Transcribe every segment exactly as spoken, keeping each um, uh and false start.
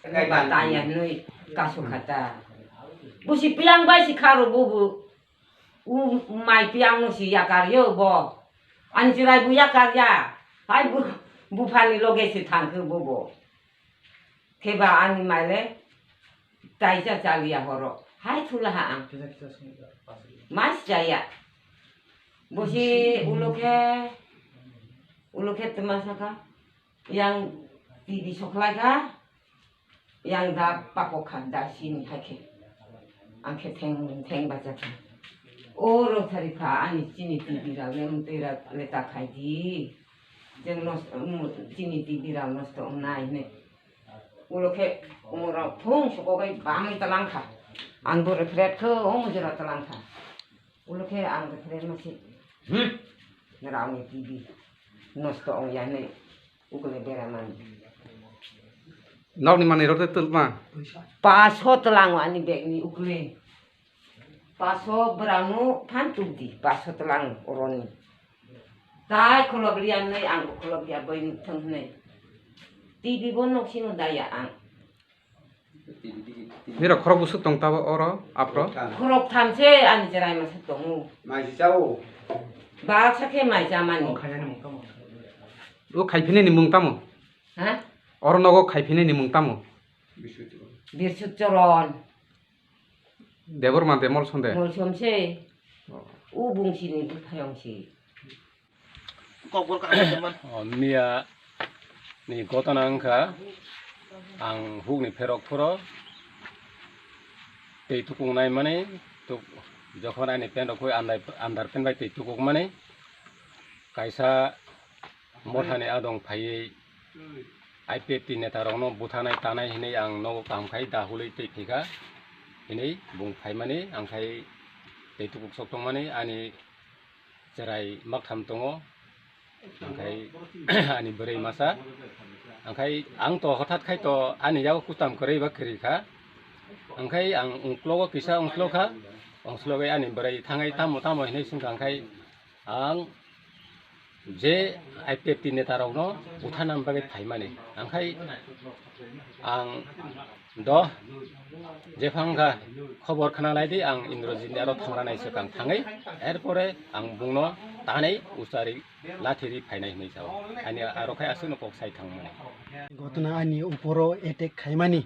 Tangya hinwi kasu khata. Busi piang bai si kharo bubu. U mai piang no si yakar yo bo. Ani chirai bu yakar ya. Hai bu, buphani loge si thangkhe bubu. Kheba ani maile taisa chaliya horo. Hai thula ha ang. Mas jaya. Busi ulo khe, ulo khe tma saka. Yang T V sokhlai kha. Yang da pakok kha da sini hai khe. Ang khe theng, theng bacha kha. O rok thari kha ani chini T V rok le mtwi rok le ta khai di. Jeng nos, um, chini T V rok nosto wngnai hwnwi. Ulo khe umorok thung soko bai bangwi talang kha. Ang bo refret kho, omo jora talang kha. Ulo khe ang refret ma si. Hmm? Nrao ni T V nosto ong ya hwnwi ukle bera mani. Nokni manwi rok de twlma? Paso talang ani bag ni ukle. Paso brang no phan tuk di, paso talang oroni. Tai khulok liya nei, ang bo khulok liya bai nuk thang nei. T V bo nok sino daya ang. Nira khorok busuk tong tabo oro, apro? Khorok tham se ani jerai masa tongo. Mai si chao. Baksa khe mai cha mani. O khaiphini ni mung tamo? Ha? Oro nogo khaiphini ni mung tamo? Birsut Choron. Debor mante Molsom de? Molsom se. Oh. U bung sini, bu phayong si. Kokbor ka teman. Oh, miya ni gotona wngkha, ang hukni pherok phuro tei tukung nai mani, tuk-, jokhon ani pant rok khui andai, andar pant bai tei tukuk mani, kaisa mothani adong phaiwi I P F T neta rokno buthanai tanai hinwi ang nogo kaham khai da hulwi tei phikha hinwi bung phaimani, ang khai tei tukuk sok tongmani ani cherai maktham tongo, angkhai ani bwrwi masa, angkhai ang to hothat khai to ani yago kutam kwrwi ba kwrwi kha, angkhai ang ungklogo kisa ungklo kha, ungklogo ani bwrwi thangai tamo tamo hinwi swngkha, angkhai ang je I P F T neta rokno buthana bagwi phaimani, angkhai ang do jephang kha khobor khna lai di, ang Indrajit ni aro thangra nai swkang thangwi, er pore ang bungno tanwi usari lathi ri phainai hinwi sao, ani aro khai aswkno kok sai thangmani. Gotona ani uporo attack khaimani,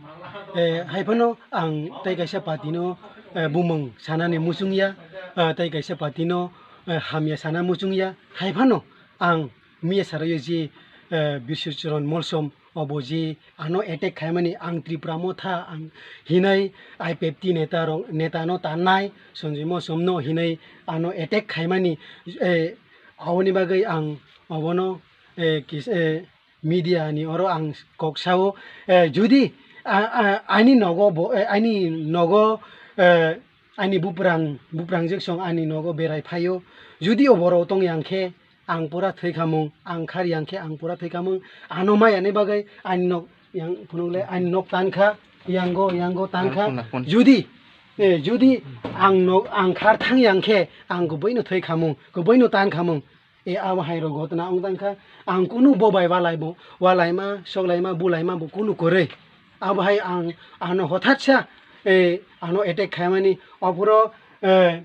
eh, haiphano ang tei kaisa party no, eh, bumung sanani muchungya, eh, tei kaisa party no, eh, hamya sana muchungya, haiphano ang miya sarayo je, eh, Biswachron Molsom obo je ano attack khaimani, ang Tripura Motha ang hinai I P F T neta rok, neta no tannai, Sanjoy Molsom no hinai ano attack khaimani, eh, aboni bagwi ang obono, eh, kis-, eh, media ni oro ang kok sao, eh, judi a, a, ani nogo bo, eh, ani nogo, eh, ani buprang, buprang jek song ani nogo berai phaio, judi o borok tong yang khe, ang pura thwi khamung, ang khar yang khe ang pura thwi khamung, ano maya ni bagwi ani nok yang phunuk le ani nok tan kha, yango, yango tan kha. Ar phun, ar phun. Judi, eh, judi ang nok, ang khar thang yang khe, ang kubui no thwi khamung, kubui no tan khamung. E abo hai rok gotna wng tang kha, ang kunu bo bai walai bo, walaima, soklaima, bulaima bo kunu kwrwi. Abo hai ang, ano hothat sa, eh, ano attack khaimani, ophuro, eh,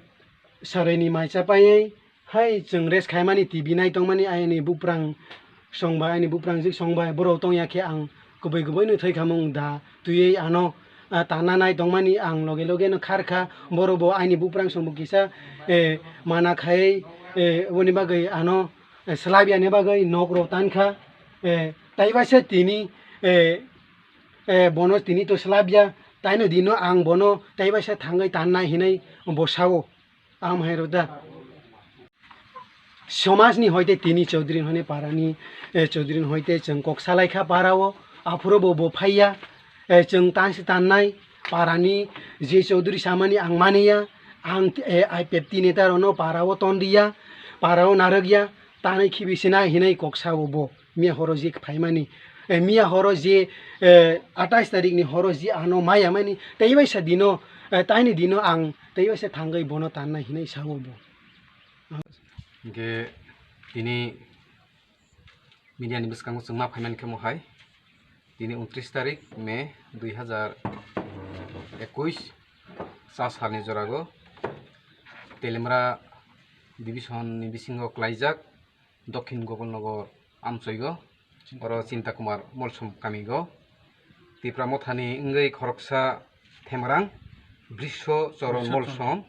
Sarai ni mai cha paiwi hai chwng rest khaimani, T V nai tongmani, ayani buprang song bai, ani buprang jik song bai, borok tong ya khe ang kubui kubui no thwi khamung da twiwi ano, ah, tanna nai tongmani, ang loge loge no khar kha, borok bo ani buprang song bo kisa, eh, mana khai, eh, boni bagwi ano, eh, slab ya ni bagwi nok rok tan kha, eh, tai bai se tini, eh, eh, bono tini to slab ya, taino dino ang bono tai bai se thangwi tannai hinwi bo sao. Am hai rok da. Somaj ni hoite tini Chaudhary hone para ni, eh, Chaudhary hoite chwng kok salai kha para o, aphuru bo bo phai ya, eh, chwng tan se tan nai para ni je Chaudhary samani ang mani ya, ang, eh, I P F T neta rok no para o ton ri ya, para o narwk ya, tanai khibi sinai hinai kok sa o bo. Miya horo je phaimani, eh, miya horo je, eh, atais tarik ni horo je ano maya mani, tei bai sa dino, eh, taini dino ang tei bai sa thangwi bono tanna hinwi sao bo. Hingke tini Media ni bwskango chwng ma phaimani khe mohai, tini untris tarik May dui hazar ekush, cha salni jorago Telemra division ni bisingo klaijak Dokhin Gopalnagar amchoigo, oro Chinta Kumar Molsom kamigo, Tipra Mothani wngwi khoroksa Themrang Brisho Choron Molsom,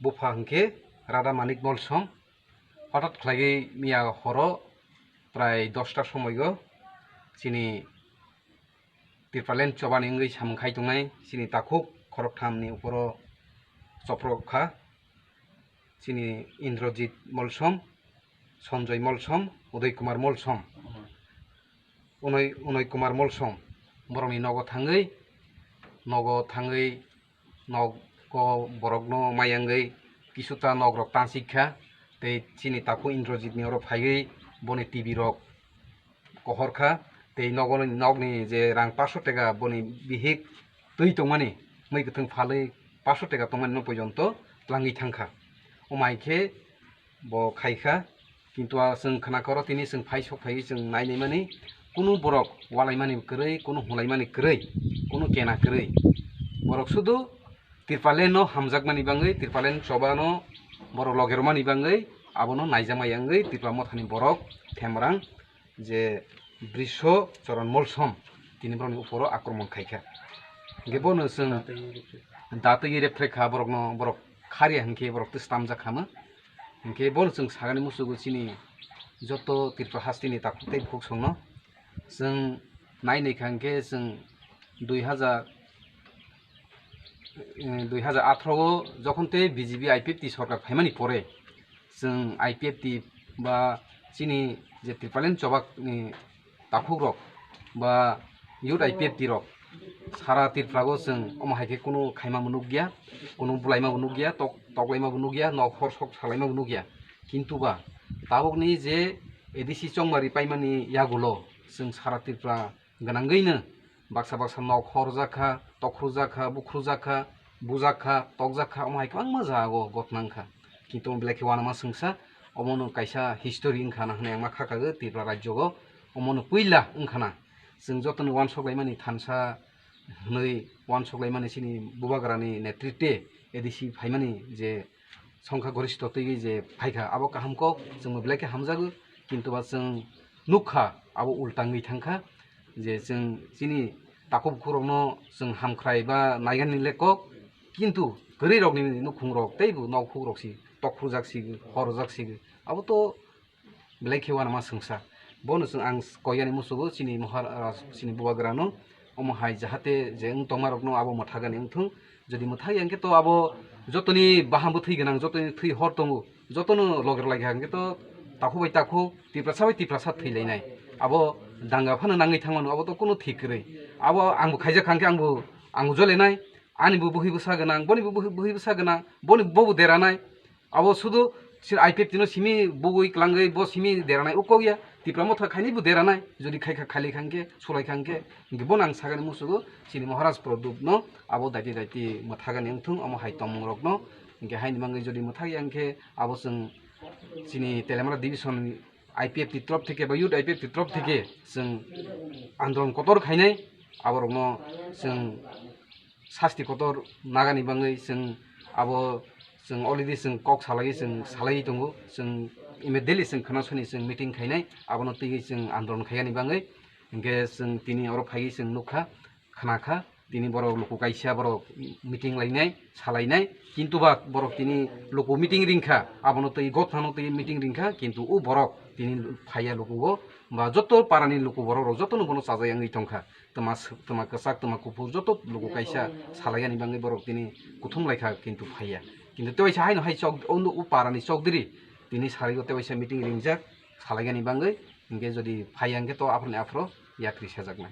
bupha hwnkhe Radha Manik Molsom. Hothat khlaiwi miya horo prai dosta somoigo chini Tipraland chobani wngwi samung khai tongnai chini takhuk khoroktham ni uporo choprok kha. Chini Indrajit Molsom, Sanjoy Molsom, Uday Kumar Molsom, Unoy, Unoy Kumar Molsom, borokni nogo thangwi, nogo thangwi, nogo borokno mayangwi, kisuta nok rok tansik kha, tei chini takhuk Indrajit ni oro phaiwi boni T V rok kohor kha, tei nogo, nokni je rang paso teka boni bihik twi tongmani, mui kwthwng phalwi paso teka tongmani no pojonto twlangwi thangkha. Omo hai khe bo khai kha, kintu a chwng khna koro tini chwng phai sok phaiwi chwng nai naimani, kunu borok walaimani kwrwi, kunu hulaimani kwrwi, kunu kena kwrwi. Borok sudu Tipraland no hamjakmani bangwi, Tipraland chobano borok logermani bangwi abono naijakma yangwi Tipra Mothani borok Themrang je Brisho Choron Molsom tini borokni uporo akromon khaikha. Hingke bono chwng datwi repre kha borokno, borok khariya hinkhe borok twi stamjak khama. Hinkhe bono chwng sagani musugo chini joto Tripura hasteni takhuk tei bukhuk songno chwng nai naikha hinkhe chwng dui hazar, eh, dui hazar atharo o jokhon tei B J P I P F T sorkar phaimani pore, chwng I P F T ba chini je Tipraland chobak ni takhuk rok ba youth I P F T rok sara Tripura o chwng omo hai khe kunu khaima bo nukya, kunu bulaima bo nukya, tok-, toklaima bo nukya, nok hor sok salaima bo nukya. Kintu ba tabukni je A D C chongmari paimani yagulo chwng sara Tripura gwnangwino baksa baksa nok horjak kha, tokhrujak kha, bukhrujak kha, bujak kha, tokjak kha, omo hai kwbangma jaga o ghotna wngkha. Kintu omo belai khe uanama swngsa, omono kaisa history wngkha na hwnwi ang ma kha kago Tripura rajyo o, omono puila wngkha na. Chwng jotono uansuk laimani thansa hwnwi uansuk laimani chini bubagrani netritwe A D C phaimani je songkha gorista twiwi je phaikha, abo kaham kok, chwngbo belai khe hamjago, kintu ba chwng nukha abo ulta wngwi thangkha, je chwng chini takhuk bukhuk rokno chwng hamkhrai ba naigani le kok, kintu kwrwi rokni nukhung rok teibo nok huk rok si tokhrujak si, horjak si, abo to belai khe uanama swngsa. Bono chwng ang koyani musugo chini Maharaj, chini bubagrano, omo hai jahate je wng tongma rokno abo mwthagani wngthung. Jodi mwthagya hwnkhe to abo jotoni baham bwthwi gwnang, jotoni thwi hor tongo, jotono loger laikha hwnkhe to takhuk bai takhuk, Tiprasa bai Tiprasa thwi lainai. Abo danga phano nangwi thangmano, abo to kunu thik kwrwi. Abo angbo khaijak kha hwnkhe angbo, angbo jolenai, ani bo bwhwi bwsa gwnang, boni bo bwhwi, bwhwi bwsa gwnang, boni bobo deranai. Abo sudu sir I P F T no simi bugui klangwi bo simi deranai ukok ya. Tipra Motha khaini bo deranai. Jodi khai kha, khali kha hwnkhe, sulai kha hwnkhe, hwnkhe bono ang sagani musugo chini Maharaj Pradyot no abo daiti daiti mwthagani wngthung, omo hai tongmung rokno. Hwnkhe haini bagwi jodi mwthagya hwnkhe abo chwng chini Telemra division I P F T torof theke ba youth I P F T torof theke chwng andolon kotor khainai, aborokno chwng sasti kotor nagani bagwi chwng abo chwng already chwng kok salai chwng salai tongo, chwng immediately chwng khwna soni chwng meeting khainai, abono twiwi chwng andolon khaiyani bagwi. Hwnkhe chwng tini oro phaiwi chwng nukha, khwna kha, tini borok luku kaisa borok meeting lainai, salainai, kintu ba borok tini luku meeting ringkha, abono twi gotnano twi meeting ringkha, kintu o borok tini phaiya lukugo, ba joto parani luku borok rok jotono bono chajak wngwi tongkha. Twma s-, twma kwchak, twma kuphur joto luku kaisa salaigani bagwi borok tini kuthum laikha, kintu phaiya. Kintu tewaisa haino hai chok, o, o parani chokdiri tini sarigo tewaisa meeting ringjak salaigani bagwi, hwnkhe jodi phaiya hwnkhe to aphuruni aphuru yakri sajaknai.